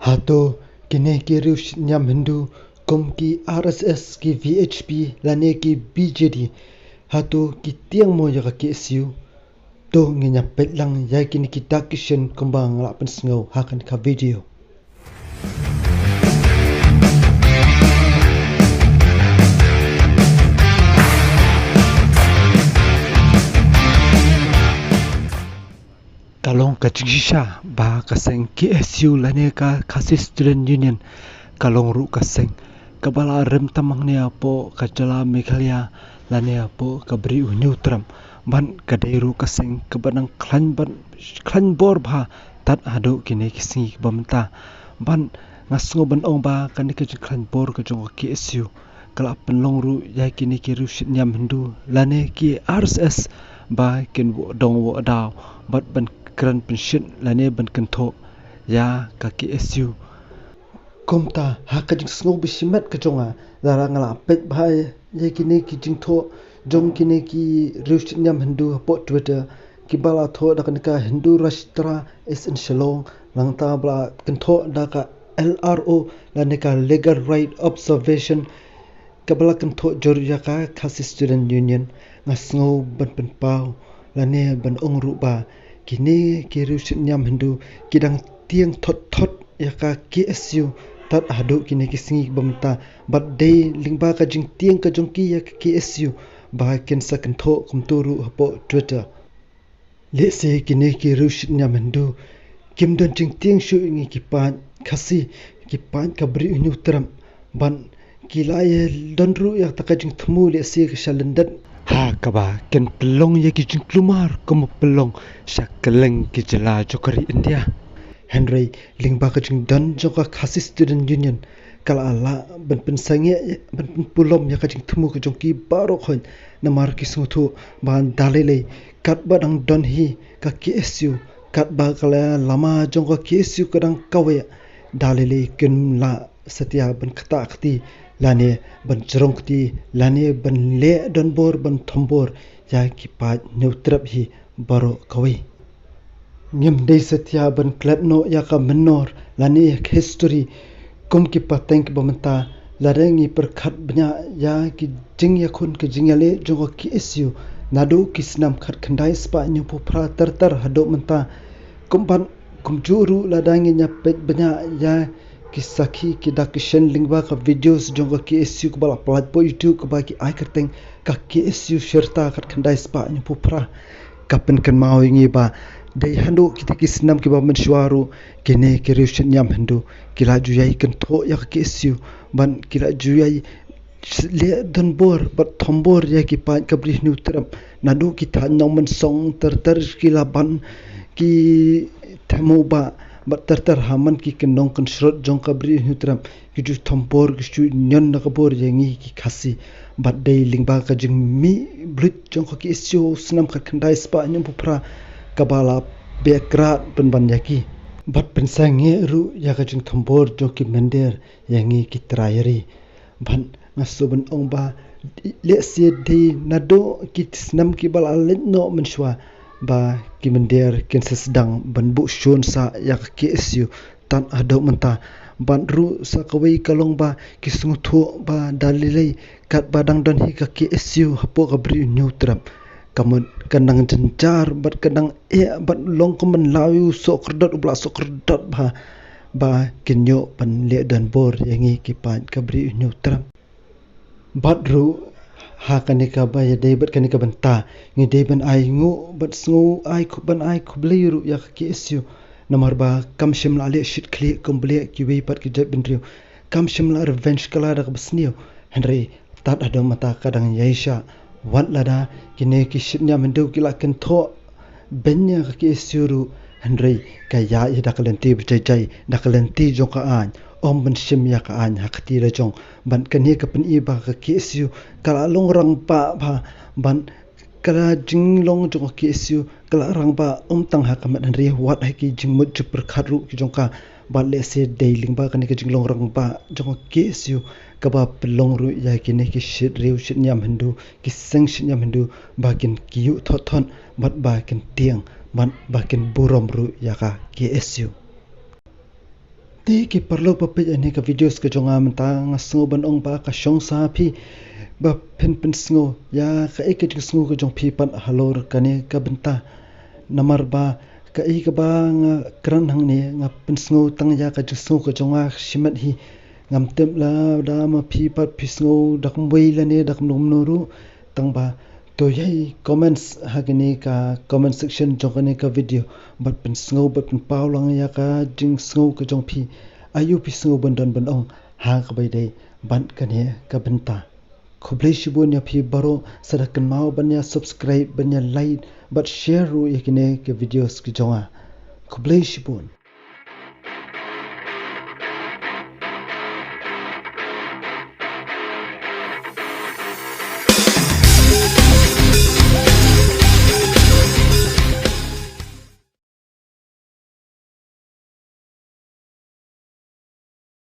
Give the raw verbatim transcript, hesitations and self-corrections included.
Hato kine ki riew shitñiam Hindu kum ki R S S, ki V H P lane ki B J D, hato ki tieng mo ïa ka K S U? To ngin ïa peit lang ïa kine ki dak ki shin kumba nga la pynsngew ha kane ka video. Ka long ka jingshisha ba ka seng K S U lane ka Khasi Student Union ka long ruh ka seng kaba la rim tam hangne hapoh ka jylla Meghalaya lane hapoh ka Bri u Hynñiewtrep, bad ka dei ruh ka seng kaba nang khlaiñ bad khlaiñ bor bha tad haduh kine ki sngi kiba mynta. Bad nga sngew ban ong ba kane ka jingkhlaiñ bor ka jong ka K S U ka la pynlong ruh ïa kine ki riew shitñiam Hindu lane ki R S S ba kin woh dong woh daw bad ban kren pynshit lane ban kynthoh ïa ka K S U. Kumta ha ka jingsngew ba shimet ka jong nga, lada nga la peit bha ïa kine ki jingthoh jong kine ki riew shitñiam Hindu hapoh Twitter, kiba la thoh da kane ka Hindu Rashtra is in Shillong, nangta ba la kynthoh da ka L R O lane ka Legal Right Observation, kaba la kynthoh jur ïa ka Khasi Student Union. Nga sngew ban pynpaw lane ban ong ruh ba kine ki riew shitñiam Hindu ki dang tieng thot thot ïa ka K S U tad haduh kine ki sngi ba mynta, bad dei lyngba ka jingtieng ka jong ki ïa ka K S U ba kin sa kynthoh kumto ruh hapoh Twitter. Lehse kine ki riew shitñiam Hindu kim don jingtieng shuh ïa ngi ki paid Khasi, ki paid ka Bri u Hynñiewtrep, bad ki la ïa don ruh ïa kata ka jingthmu lehse ka sha lyndet ha kaba kin pynlong ïa ki jingkulmar kumba pynlong sha kylleng ki jylla jong ka ri India. Hynrei lyngba ka jingdon jong ka Khasi Student Union ka la lah ban pynsangeh, ban pynpulom ïa ka jingthmu ka jong ki baroh khoit, namar ki sngewthuh ba da lei lei katba dang don hi ka K S U, katba ka lama jong ka K S U ka dang kaweh, da lei lei kin lah satia ban ktah kti lane ban jrong kti lane ban leh donbor ban thombor ïa ki paid Hynñiewtrep hi baroh kawei. Ngim dei satia ban klet noh ïa ka mynnor lane ïa ka history kum ki pateng kiba mynta, lada ngi pyrkhat bniah ïa ki jingïakhun ka jingïaleh jong ka K S U naduh ki snem khatkhyndai spah hynñiewphew phra ter ter haduh mynta. Kumban kumjuh ruh lada ngin ïa peit bniah ïa ki sakhi ki dak ki shin lyngba ka videos jong ka K S U kaba la pynlait hapoh YouTube kaba ki ai kyrteng ka K S U Shirta khatkhyndai spah hynñiewphew phra. Ka pynkynmaw ïa ngi ba dei haduh kita ki snem kiba mynshuwa ruh kine ki riew shitñiam Hindu ki la ju ïai kynthoh ïa ka K S U, bad ki la ju ïai leh donbor bad thombor ïa ki paid ka Bri Hynñiewtrep naduh ki thaiñ Nongmynsong ter ter, ki Laban, ki Themu Bah bad ter ter ha man ki kyndong kynshrut jong ka Bri Hynñiewtrep, ki ju thombor ki ju ñion na ka bor ïa ngi ki Khasi. Bad dei lyngba ka jingmih bluit jong ka K S U snem khatkhyndai spah hynñiewphew phra kaba la beh krad pynban ïa ki bad pynsangeh ruh ïa ka jingthombor jong ki mynder ïa ngi ki trai ri. Bad nga sngew ban ong ba lehse dei naduh ki snem kiba la leit noh mynshuwa ba ki mynder kin sa sdang ban buh shun sah ïa ka K S U tad haduh mynta. Bad ruh sa kawei ka long ba ki sngewthuh ba da lei lei katba dang don hi ka K S U hapoh ka Bri Hynñiewtrep, ka mut ka nang jynjar bad ka nang eh bad long kum ban law ïa u sohkyrdot uba la sohkyrdot bha, ba kin ïoh ban leh donbor ïa ngi ki paid ka Bri Hynñiewtrep. Bad ruh ha kane kaba ïadei bad kane ka bynta ngi dei ban ai nguh bad sngew ai khub, ban ai khublei ruh ïa ka K S U, namar ba kam shym la leh shit khlieh kum ba leh kiwei pat ki jaitbynriew. Kam shym la revenge kylla da kaba sniew. Hynrei tad haduh mynta ka dang ïaishah, wat lada kine ki shitñiam Hindu ki la kynthoh beiñ ïa ka K S U ruh, hynrei ka ïaid hi da ka lynti ba jai jai, da ka lynti jong ka aiñ. Ym ban shim ïa ka aiñ ha ka kti la jong. Bad kane ka pyni ba ka K S U ka la long rangbah bha, bad ka la jinglong jong ka K S U ka la rangbah ym tang ha ka met hynrei wat ha ki jingmut jingpyrkhat ruh ki jong ka. Bad lehse dei lyngba kane ka jinglong rangbah jong ka K S U kaba pynlong ruh ïa kine ki shit riew shitñiam Hindu, ki seng shitñiam Hindu ba kin kyiuh thot thot bad ba kin tieng bad ba kin burom ruh ïa ka K S U. Te ki paralok ba peit ïa kane ka videos ka jong nga mynta, nga sngew ban ong ba ka shong sa phi ba phin pynsngew ïa kaei ka jingsngew ka jong phi pat halor kane ka bynta. Namar ba kaei kaba nga kren hangne nga pynsngew tang ïa ka jingsngew ka jong nga shimet hi. Ngam tip lada ma phi pat phi sngew da kumwei lane da kumno kumno ruh, tang ba to ïai comments ha kane ka comment section jong kane ka video bad pynsngew bad pynpaw lang ïa ka jingsngew ka jong phi. Aïu phi sngew ban don ban ong ha kaba ïadei bad kane ka bynta. Khublei shibun ïa phi baroh, sa da kynmaw ban ïa subscribe, ban ïa like bad share ruh ïa kine ki videos ki jong nga. Khublei shibun.